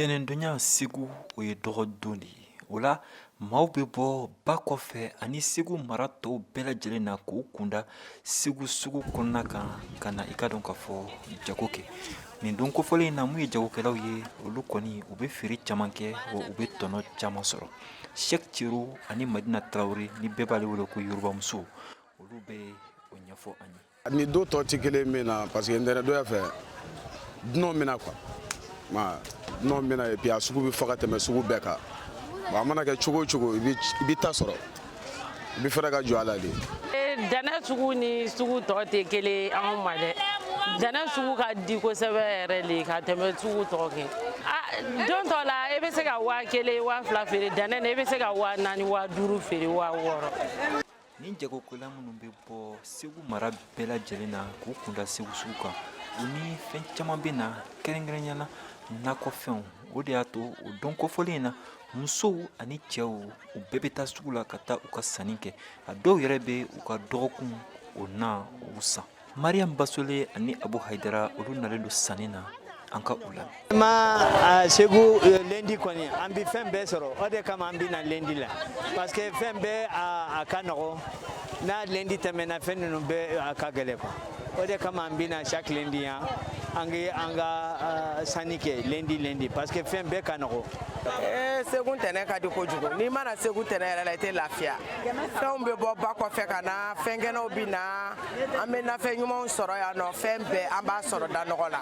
Ntɛnɛndonya Segu, o ye dɔgɔdon de ye. O la, maaw bɛ bɔ ba kɔfɛ ani Segu mara tɔw bɛɛ lajɛlen na k'u kunda Segu sugu kɔnɔna kan ka na i ka dɔn k'a fɔ jago kɛ. Nin don kofɔlen in na, mun ye jagokɛlaw ye, olu kɔni u bɛ feere caman kɛ, wa u bɛ tɔnɔ caman sɔrɔ. Sɛki Cero ani Madina Tarawele, ni bɛɛ b'ale wele ko Yorubamuso, olu bɛ o ɲɛfɔ an ye. Ni don tɔ tɛ kelen min na, parce que ntɛnɛndonya fɛ, dunan bɛ na quoi, ma dunan bɛ na, et puis a sugu bɛ fa ka tɛmɛ sugu bɛɛ kan. Bon, a mana kɛ cogo o cogo, i bɛ ta sɔrɔ, i bɛ fɛɛrɛ ka jɔ a la de. Ntɛnɛn sugu ni sugu tɔ tɛ kelen anw ma dɛ. Ntɛnɛn sugu ka di kosɛbɛ yɛrɛ de ka tɛmɛ sugu tɔ kɛ. Don tɔ la, e bɛ se ka 1000, 2000 feere. Ntɛnɛn na, e bɛ se ka 4000, 5000 feere, 6000. Ni jagokɛla minnu bɛ bɔ Segu mara bɛɛ lajɛlen na k'u kunda Segu sugu kan, u ni fɛn caman bɛ na, kɛrɛnkɛrɛnya na nakɔfɛnw. O de y'a to o don kofɔlen in na, musow ani cɛw, u bɛɛ bɛ taa sugu la ka taa u ka sanni kɛ. A dɔw yɛrɛ bɛ u ka dɔgɔkun o na u san. Mariam Basole ani Abu Haidara, olu nalen don sanni na. An ka u la. Ma Segu, lundi kɔni, an bɛ fɛn bɛɛ sɔrɔ. O de kama an bɛ na lundi la, parce que fɛn bɛɛ a ka nɔgɔ. N'a lundi tɛmɛna, fɛn ninnu bɛɛ a ka gɛlɛn quoi. O de kama an bɛ na chaque lundi yan, an kɛ an ka sanni kɛ lundi lundi, parce que fɛn bɛɛ ka nɔgɔ. Ee, Segu ntɛnɛ ka di kojugu. N'i mana Segu tɛnɛ yɛrɛ la, i tɛ lafiya. Fɛnw bɛ bɔ ba kɔfɛ ka na, fɛnkɛnɛw bɛ na, an bɛ nafɛn ɲumanw sɔrɔ yan nɔ. Fɛn bɛɛ an b'a sɔrɔ da nɔgɔ la,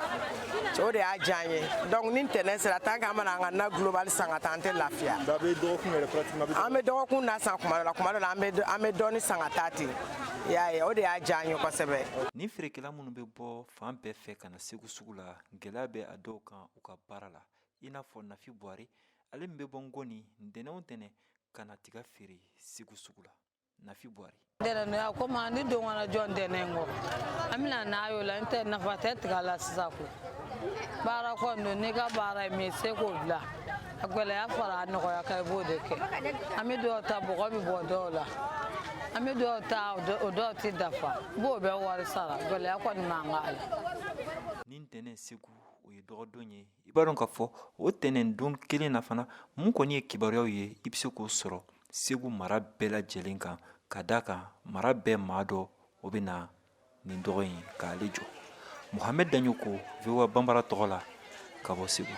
o de y'a diya an ye. Donc ni ntɛnɛ sera, tant que an mana an ka na global san ka taa, an tɛ lafiya. An bɛ dɔgɔkun na san kuma dɔ la, kuma dɔ la an bɛ dɔɔni san ka taa ten. I y'a ye, o de y'a diya an ye kosɛbɛ. Ni feerekɛla minnu bɛ bɔ fan bɛɛ fɛ ka na Segu sugu la, gɛlɛya bɛ a dɔw kan u ka baara la, i n'a fɔ Nafi Buwari, ale min bɛ bɔ Ngɔni ntɛnɛn o ntɛnɛn ka na tiga feere Segu sugu la. Nafi Buwari. Ntɛnɛndonya, komi an ni don kana jɔ ntɛnɛn kɔ, an bɛna n'a y'o la. N tɛ nafa tɛ tiga la sisan ko baara kɔni don. N'i ka baara ye min ye, se k'o bila a gɛlɛya fara a nɔgɔya kan, i b'o de kɛ. An bɛ dɔw ta, bɔgɔ bɛ bɔ dɔw la, an bɛ dɔw ta, o dɔw tɛ dafa, i b'o bɛɛ wari sara. Gɛlɛya kɔni man k'a la. Ni ntɛnɛn Segu, o ye dɔgɔdon ye. I b'a dɔn k'a fɔ o tɛnɛn don kelen na fana, mun kɔni ye kibaruyaw ye, i bɛ se k'o sɔrɔ Segu mara bɛɛ lajɛlen kan, ka da kan mara bɛɛ maa dɔ o bɛ na nin dɔgɔ in k'ale jɔ. Mohamed Daɲoko, VOA Banbara tɔgɔ la, ka bɔ Segu.